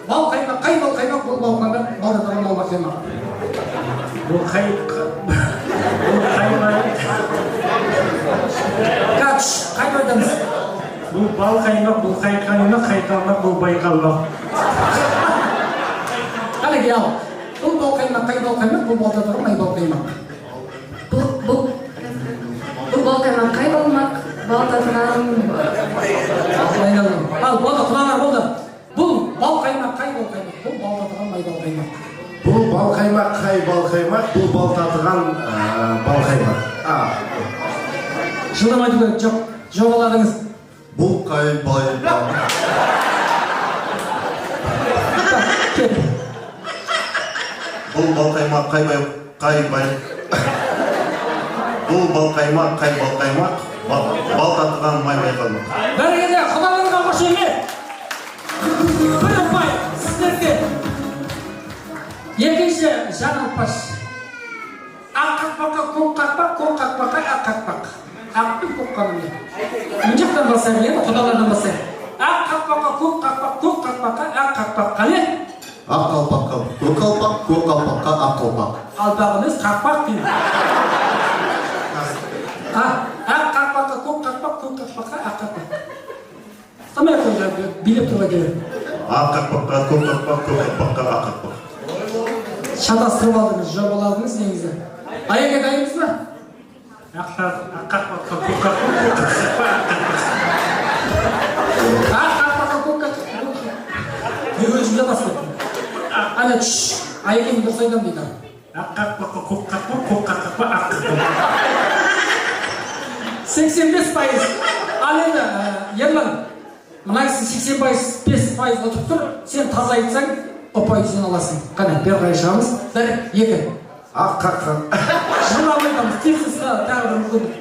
Бал қаймақ, қай бал қаймақ, бұл бал қаймақ, бал татыған бал қаймақ. Бұл қай, бұл қаймақ, Кач, қайда айтамыз? Бұл бал қаймақ, бұл қай қаймақ, қай қалмақ, бұл бай қалмақ. Қанеки, ал. Бұл бал қаймақ, қай бал қаймақ, бұл бал татыған май бал қаймақ. Бұл бал қаймақ, қай балмақ, бал татыған. Айналдым. Ал, болды, құдалар, болды. Бұл бал қаймақ, қай бал қаймақ, бұл бал татыған май бал қаймақ. Бұл бал қаймақ, қай бал қаймақ, бұл бал татыған бал қаймақ. Жылдам айту керек, жоқ, жобаладыңыз. Бұл қай бай бал. Кел. Бұл бал қаймақ, қай бай, қай бай. Бұл бал қаймақ, қай бал қаймақ, бал татыған май бай қалмақ. Бәрекелді, құдаларға қошемет. Бір ұпай сіздерде. Екінші жаңылтпаш. Ақ қақпаққа көк қақпақ, көк қақпаққа ақ қақпақ. Ақ пен көк қана міне. Мына жақтан бастайық, енді құдалардан бастайық. Ақ қақпаққа көк қақпақ, көк қақпаққа ақ қақпақ. Қане? Ақ қалпаққа көк қалпақ, көк қалпаққа ақ қалпақ. Қалпақ емес, қақпақ деймін. Ақ қақпаққа көк қақпақ, көк қақпаққа ақ қақпақ. Ұстамай ақ қой, билеп тұруға керек. Ақ қақпаққа көк қақпақ, көк қақпаққа ақ қақпақ. Шатастырып алдыңыз, жобаладыңыз негізі. Аяға дайынбыз ба? Ақ қақпаққа көк қақпақ, көк қақпаққа ақ қақпақ. Ақ қақпаққа көк қақпақ. Мен өзім шатастырып. Ана, шш, Аякең дұрыс айтамын дейді. Ақ қақпаққа көк қақпақ, көк қақпаққа ақ қақпақ. 85%. Ал енді, Ерлан, мына кісі 85% ұтып тұр. Сен таза айтсаң, ұпай сен аласың. Қане, бері қарай шығамыз. Бір, екі. Ақ қақпақ. Жылдам айтамыз. Тез тағы бір мүмкіндік.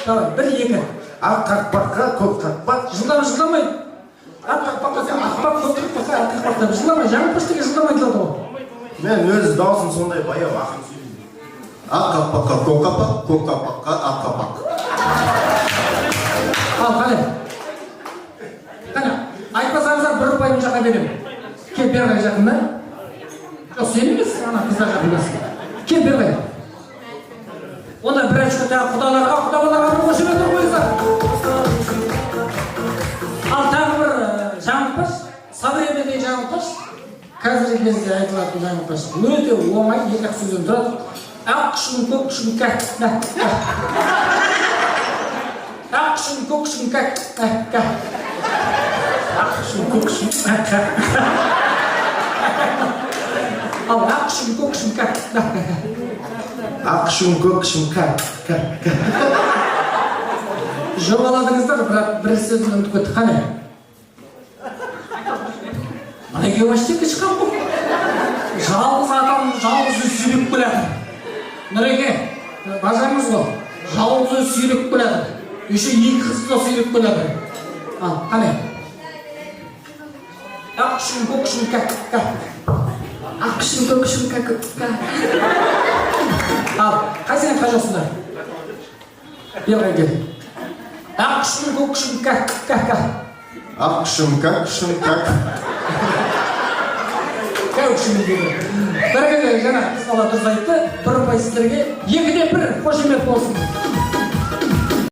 Давай, бір, екі. Ақ қақпаққа көк қақпақ. Жылдам, жылдам айт. Ақ қақпаққа көк қақпақ, көк қақпаққа ақ қақпақ деп. Жылдам, жаңылтпаш деген жылдам айтылады ғой. Мен өз даусым сондай баяу, ақырын сөйлеймін. Ақ қақпаққа көк қақпақ, көк қақпаққа ақ қақпақ. Ал, қане. Қане, айтпасаңыздар, бір ұпай мына жаққа беремін. Кел, бері қарай жақында. Жоқ, сен емес, ана қыздар жақындасың. Кел, бері қарай. Онда бір очко тағы құдаларға, құдаларға бір қошемет қойыңыздар. Ал тағы бір жаңылтпаш, современный жаңылтпаш, қазіргі кезде айтылатын жаңылтпаш. Өте оңай, екі ақ сөзден тұрады. Ақ күшің, көк күшің, кәк, кәк, кәк. Ақ күшің, көк күшің, кәк, кәк, кәк. Ақ күшің, көк күшің, ақ қақ. Ал, ақ күшің, көк күшің, кәк, кәк, кәк. Ақ күшің, көк күшің, кәк, кәк, кәк. Жобаладыңыздар, бірақ бір сөзін ұмытып кеттік. Қане? Мына екеуі вообще шыққан ғой. Жалғыз адам жалғыз өзі сүйреп келеді. Нұреке, бажамыз ғой. Жалғыз өзі сүйреп келеді. Еще екі қызды да сүйреп келеді. Ал, қане? Ақ күшің, көк күшің, кәк, кәк. Ақ күшің, көк күшің, кәк, кәк. Ал, қайсың айтқан жоқсыңдар? Бері қарай кел. Ақ күшің, көк күшің, кәк, кәк, кәк. Ақ күшім, кәк күшім, кәк. Кәу күшің деді. Бәрекелді, жаңа қыз бала дұрыс айтты. Бір ұпай сіздерге. 2-де 1 қошемет болсын.